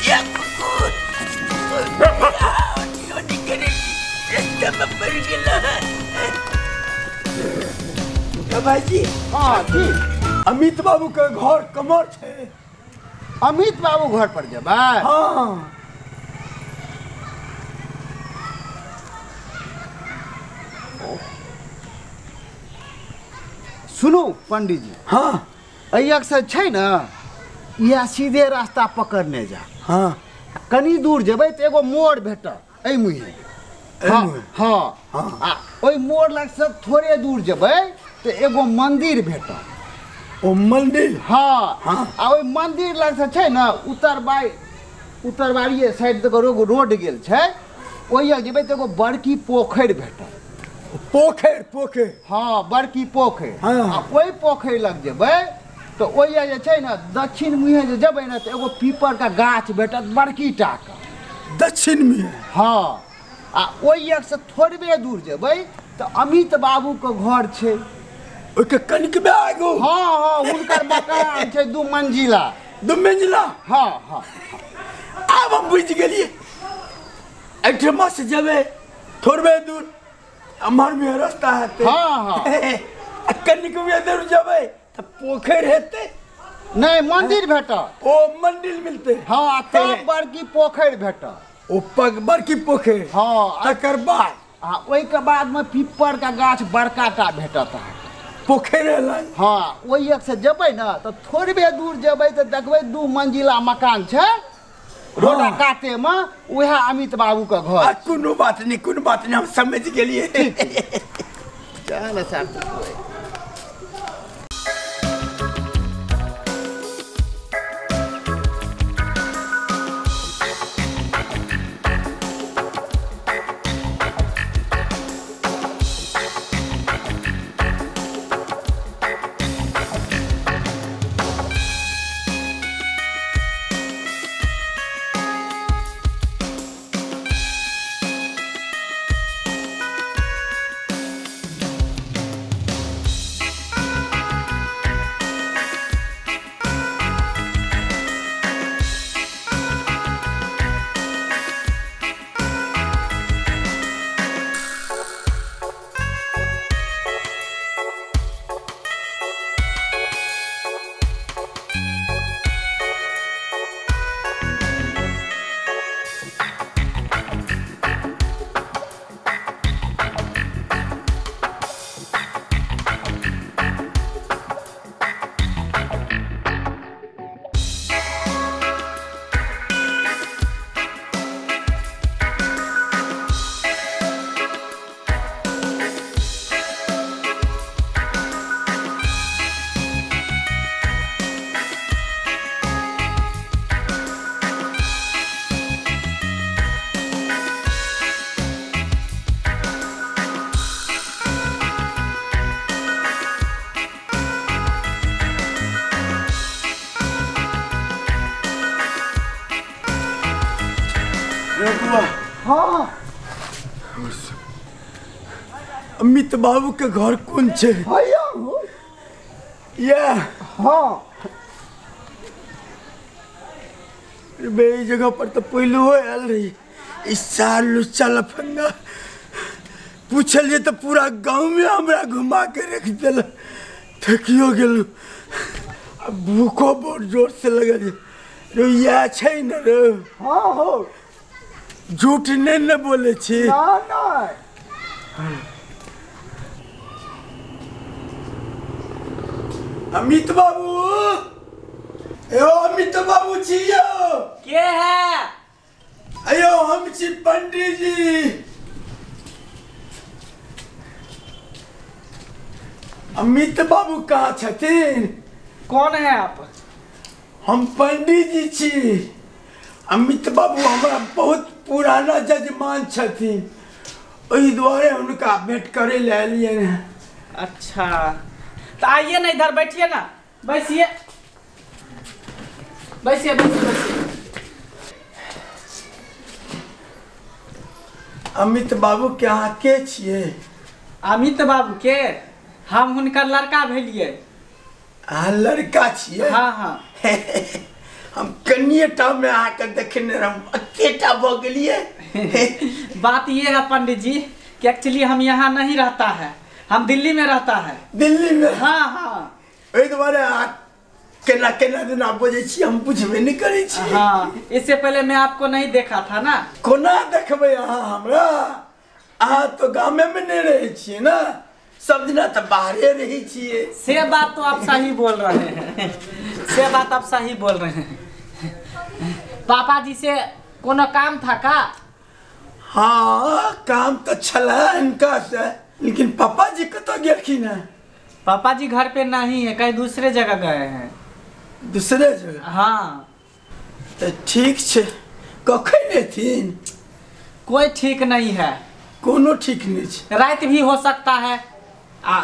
ये कुकुर रास्ता में पड़ गेल। भाईजी हाँ जी, अमित बाबू के घर कमर छे। अमित बाबू घर पर जेबै? हाँ। सुनू पंडित जी। हाँ। एहि से छै ने इएह सीधे रास्ता पकड़ने जा। हाँ। कनी दूर जेबै तऽ एगो मोड़ भेटत एहि मुँहे। हाँ हाँ हाँ। आ ओहि मोड़ लग से थोड़े दूर जेबै तऽ एगो मंदिर भेटत। ओ मंदिर? हाँ हाँ। आ ओहि मंदिर लग से छै ने उत्तरबारिये साइड तक एगो रोड गेल छै, ओहि जेबै तऽ एगो बड़की पोखरि भेटत। पोखरि? पोखरि? हाँ बड़की पोखरि। हाँ। आ ओहि पोखरि लग जेबै तऽ ओहि जे छै ने दक्षिण मुँहे जे जेबै ने तऽ एगो पीपर के गाछ भेटत बड़की टाके। दक्षिण मुँहे? हाँ। आ ओहि से थोड़बे दूर जेबै तऽ अमित बाबू के घर छै। ओहिके कनिकबे आगू? हाँ हाँ, हुनकर मकान छै 2 मंजिला। 2 मंजिला? हाँ हाँ। आब हम बुझि गेलियै, एहिठमा से जेबै थोड़बे दूर एम्हर में रास्ता हेतै। हाँ हाँ। आ कनिकबे दूर जेबै तऽ पोखरि हेतै। नहि, मंदिर भेटत। ओ मंदिर मिलतै? हाँ, तब बड़की पोखरि भेटत। ओ बड़की पोखरि? हाँ। तकर बाद? आ ओहिके बादमे पीपर के गाछ बड़का टा भेटत अहाँके पोखरि लग। हाँ, ओहि से जेबै ने तऽ थोड़बे दूर जेबै तऽ देखबै 2 मंजिला मकान छै रोड काते में, वएह अमित बाबू के घर। कोनो बात नहीं, कोनो बात नहीं, हम समझ गेलियै। चल सर। हाँ। अमित बाबू के घर कोन छै? या हाँ। बे ई जगह पर तऽ पहिलुओ आयल रही। ई साल लुच्चा लफंगा पूछलियै तऽ पूरा गाँव में हमरा घुमा के रख देलक। थकियो गेलहुँ, आ भूखो बहुत जोर से लगल। रे इएह छै ने रे? हाँ हो। झूठ नहीं ने बोले छी? ना ना। अमित बाबू, यो अमित बाबू छी यो। के है? अयो हम छी पंडित जी। अमित बाबू कहाँ छथिन? कौन है आप? हम पंडित जी छी। अमित बाबू हमरा बहुत पुराना जजमान छथिन, ओहि दुआरे हुनका भेंट करे ले एलियनि हँ। अच्छा तो आइए ना, इधर बैठिए ना, बैठिए बैठिए बैठिए बैठिए। अमित बाबू के अहाँ के छियै? अमित बाबू के हम हुनकर लड़का भेलियै। अहाँ लड़का छियै? हाँ हाँ। हम कनिए टा में अहाँके देखने रहूँ, एतेटा भऽ गेलियै। बात ये है पंडित जी कि एक्चुअली हम यहाँ नहीं रहता है, हम दिल्ली में रहता है। दिल्ली में? हाँ हाँ। ओहि दुआरे अहाँ केना केना दिना बजै छी हम बुझबे नहि करै छी। हाँ, इससे पहले मैं आपको नहीं देखा था ना। कोना देखबै अहाँ हमरा? अहाँ तो गामे में नहीं रहै छियै ना, सब दिना तऽ बाहरे रहै छियै। से बात तो आप सही बोल रहे हैं, से बात आप सही बोल रहे हैं। पापा जी से कोनो काम था का? हाँ काम तो छला इनका से, लेकिन पापा जी कतऽ गेलखिन हैं? पापा जी घर पे नहीं है, कहीं दूसरे जगह गए हैं। दूसरे जगह? हाँ। तो ठीक छे, कखन एथिन? कोई ठीक नहीं है। कोनो ठीक नहीं छे। रात भी हो सकता है,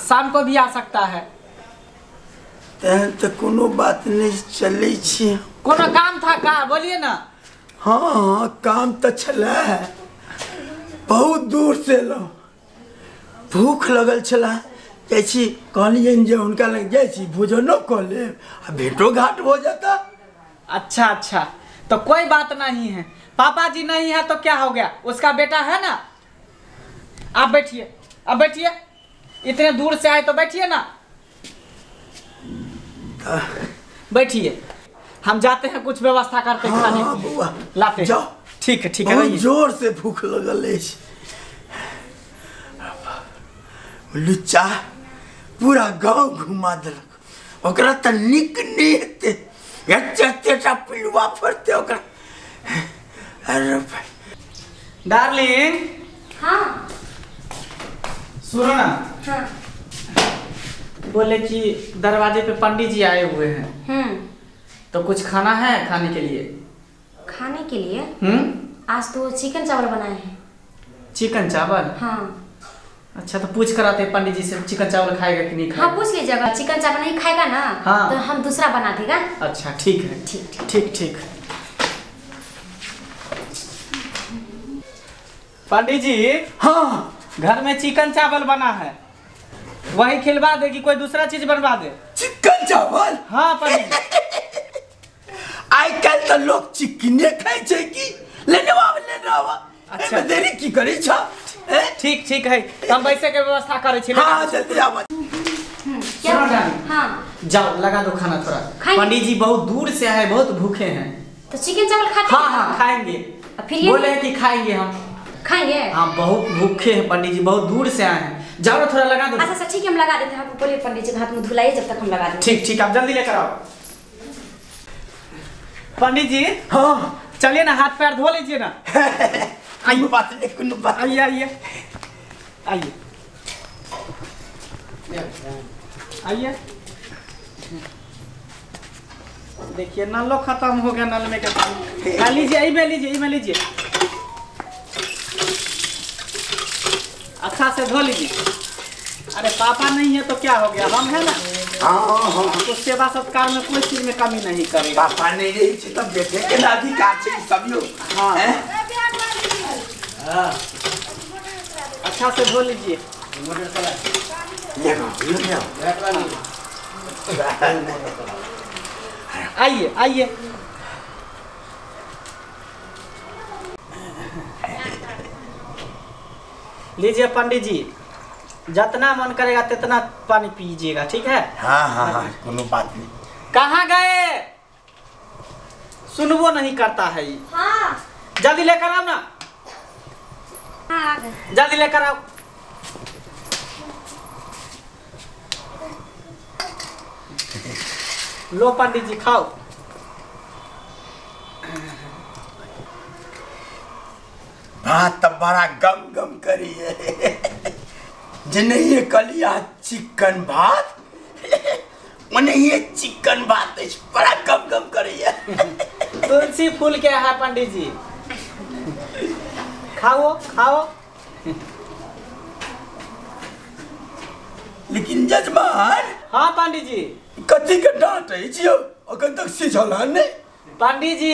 शाम को भी आ सकता है। तहन तो कोनो बात नहीं, चलै छी। कोनो काम था का? बोलिए ना। हाँ हाँ काम तो छला है, बहुत दूर से एलहुँ, भूख लगल छला, जाइ छी कहलियनि जे हुनका लग जाइ छी भोजनो कऽ लेब आ भेंटो घाट हो जाता। अच्छा अच्छा, तो कोई बात नहीं है, पापा जी नहीं है तो क्या हो गया, उसका बेटा है ना। आप बैठिए, आप बैठिए, इतने दूर से आए तो बैठिए ना, बैठिए। हम जाते हैं, कुछ व्यवस्था करते हैं खाने की, लाते जाओ। ठीक है ठीक है। बहुत जोर से भूख लगल अछि। लुच्चा पूरा गांव घुमा देलक, ओकरा तऽ नीक नहि हेतै, एते एतेटा पिलुआ फड़तै ओकरा। अरे भाई। डार्लिंग। हाँ सुनो ना। हाँ। बोले कि दरवाजे पे पंडित जी आए हुए हैं, तो कुछ खाना है खाने के लिए? खाने के लिए? आज तो चिकन चावल बनाए हैं। चिकन चावल? हाँ। अच्छा, तो पूछ कर आते हैं पंडित जी से, चिकन चावल खाएगा कि नहीं खाएगा? हाँ पूछ लीजिएगा, चिकन चावल नहीं खाएगा ना। हाँ। तो हम दूसरा बना देगा। अच्छा ठीक है, ठीक ठीक ठीक ठीक। पंडित जी। हाँ। घर में चिकन चावल बना है, वही खिलवा दे कि कोई दूसरा चीज बनवा दे? चिकन चावल? हाँ पंडित जी। आइ काल्हि तऽ लोग चिकने खाइ छै कि लेने आवा लेने आवा। अच्छा देरी की करै छ? ठीक ठीक है, हम वैसे के व्यवस्था करै छी। हाँ जल्दी आवा। क्या? हाँ जाओ लगा दो खाना थोड़ा, पंडित जी बहुत दूर से आए, बहुत भूखे हैं। तो चिकन चावल खाते? हाँ हाँ खाएंगे। फिर बोले कि खाएंगे हम। खाएंगे? हाँ बहुत भूखे हैं पंडित जी, बहुत दूर से आए हैं। जाओ थोड़ा लगा दो। अच्छा अच्छा ठीक है, हम लगा देते हैं। आप बोलिए पंडित जी हाथ में धुलाइए जब तक हम लगा दें। ठीक ठीक, आप जल्दी लेकर आओ पंडित जी। हाँ चलिए ना, हाथ पैर धो लीजिए ना। आइए बात नहीं, कोनो बात। आइए आइए आइए आइए। देखिए नलो खत्म हो गया, नल में के पानी लीजिए, आई में लीजिए, आई में लीजिए, अच्छा से धो लीजिए। अरे पापा नहीं है तो क्या हो गया, हम है ना। हाँ हाँ। तो सेवा सत्कार में कोई चीज में कमी नहीं करेगा। पापा नहीं रही छे तब बेटे के अधिकार छे सब लोग। हाँ अच्छा से धो लीजिए। आइए आइए। लीजिए पंडित जी, जितना मन करेगा तितना पानी पीजिएगा, ठीक है? हाँ हाँ हाँ कोनो बात नहीं। कहाँ गए? सुनवो नहीं करता है। हाँ। जल्दी लेकर आओ ना। हाँ। जल्दी लेकर आओ। लो पंडित जी खाओ। भात तो बड़ा गम गम करी है। जे कलिया चिकन भात ओनहिए चिकन भात अछि, बड़ा गम गम करी है। तुलसी फूल के है पंडित जी, खाओ खाओ। लेकिन जजमान। हाँ पंडित जी। कथी के डांट अछि यौ, अखन तक सिझल हन नहि? पंडित जी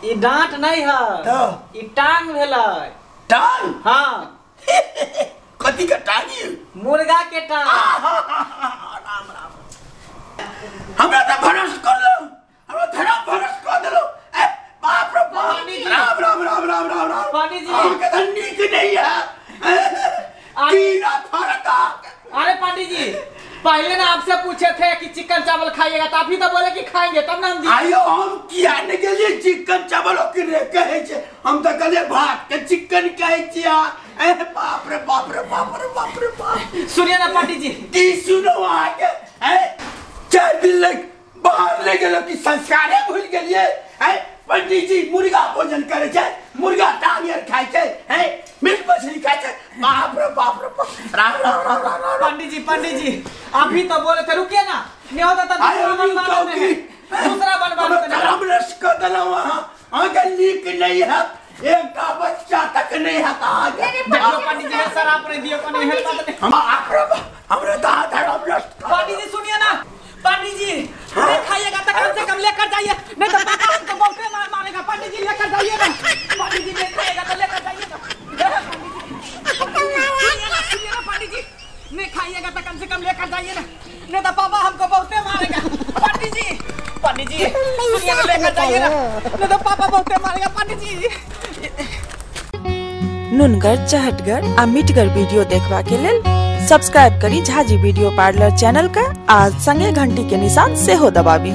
ई डांट नहीं है, ई टांग भेलै। टांग? हाँ। कथी के टांग? मुर्गा के टांग। राम राम, हमरा तऽ भरोस कर लो, हमरा धरा भरोस कर। राम राम राम। पंडित जी। अहाँके तऽ नीक नहीं है, कीड़ा फड़का। अरे पंडित जी पहले ना आपसे पूछे थे कि चिकन चावल खाइएगा, तो आप ही तो बोले कि खाएंगे तब ना हम दिए। आयो हम किया नहीं गेलिए चिकन चावल ओकरे कहै छै, हम तऽ कहलिए भात के चिकन कहै छियै। ए बाप रे बाप रे बाप रे बाप रे बाप। सुनिए ना पंडित जी। की सुनो अहाँके, 4 दिन लग बाहर ले गेलो कि संस्कारे भूल गेलिए। पंडित जी मुर्गा भोजन करे छै, मुर्गा टांग आर खाय छै, मीट मछली खाय छै। बाप रे बाप रे बाप, राम राम राम राम राम। पंडित जी पंडित जी आप ही तो बोले थे, रुकिए ना, नहीं होता तो दूसरा बनवा लेते हैं, दूसरा बनवा लेते हैं। राम रस कर देलहुँ अहाँ, अहाँके नीक नहीं है, एकटा बच्चा तक नहीं है अहाँके। पंडित जी सर आप नहीं दिए कोनो एहन बात नहीं। हमरा दाँत राम रस। पंडित जी सुनिए ना पंडित जी, नहीं खाइएगा तो कम से कम लेकर जाइए, नहीं तो पापा हमको बहुत मार मारेगा। पंडित जी लेकर जाइए ना, पंडित जी नहीं खाइएगा तो लेकर जाइए ना। सुनिए ना पंडित जी, नहीं खाइएगा तो कम से कम लेकर जाइए ना, नहीं तो पापा हमको बहुत मारेगा। पंडित जी पंडित जी सुनिए ना, लेकर जाइए ना, नहीं तो पापा बहुत मारेगा। पंडित जी। नुनगर चहटगर आ मिठगर वीडियो देखबा के लेल सब्सक्राइब करी झाजी वीडियो पार्लर चैनल का आ संगे घंटी के निशान सेहो दबाबी।